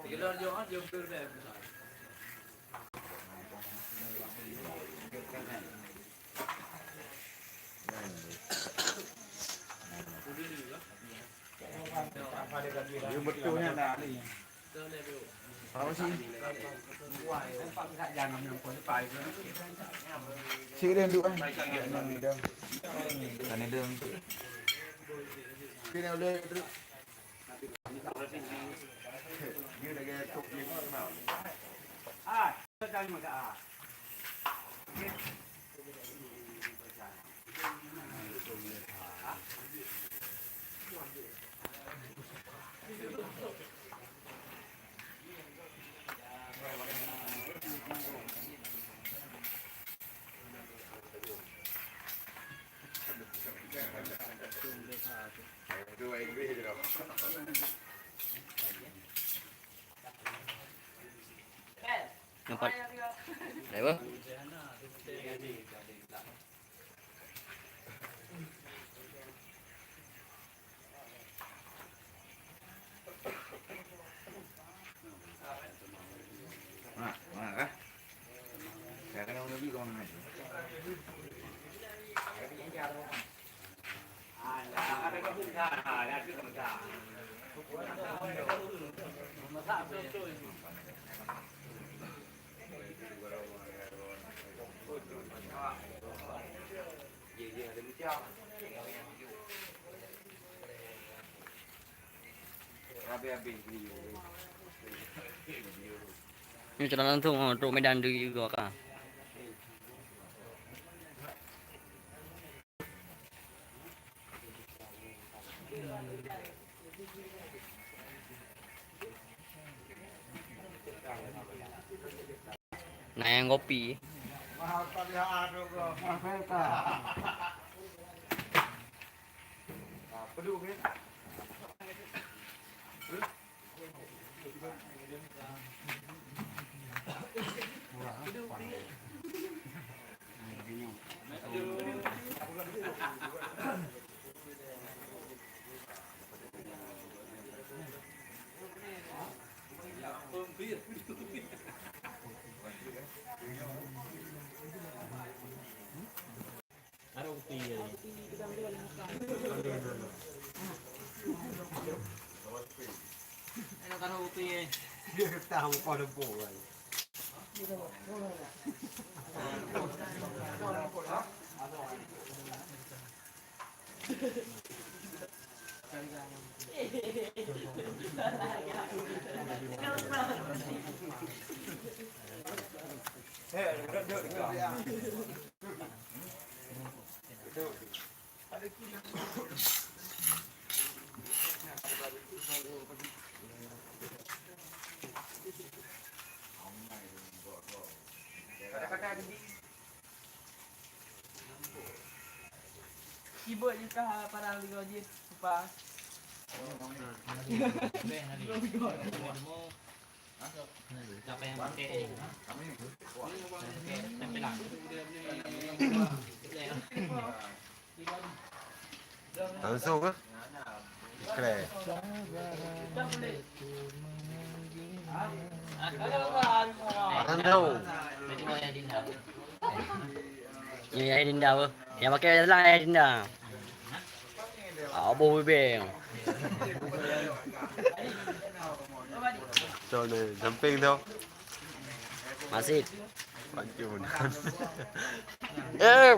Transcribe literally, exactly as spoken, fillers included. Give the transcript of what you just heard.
Dia betul nya dah. Apa sih? Sini duduk ah. Sana duduk. Sini boleh duduk. Dia dah kena tok dia. Ah, dah masa ah. Nampak? Dah apa? Mak, mak kah? Saya kena mengaji kau mengaji. Nyoe sinan langsung, oh, trok Medan tu juga ka. Na nyang kopi. Sibuk je kah parang tiga jih, lupa. Siapa yang pakai ni? Tempelan. Langsung ke? Keren. Langsung. Ini ayah Dinda apa? Yang pakai dalam ayah Dinda. Aboh bibeng. Cok ni, samping tu. Masih. Pancung. Eh.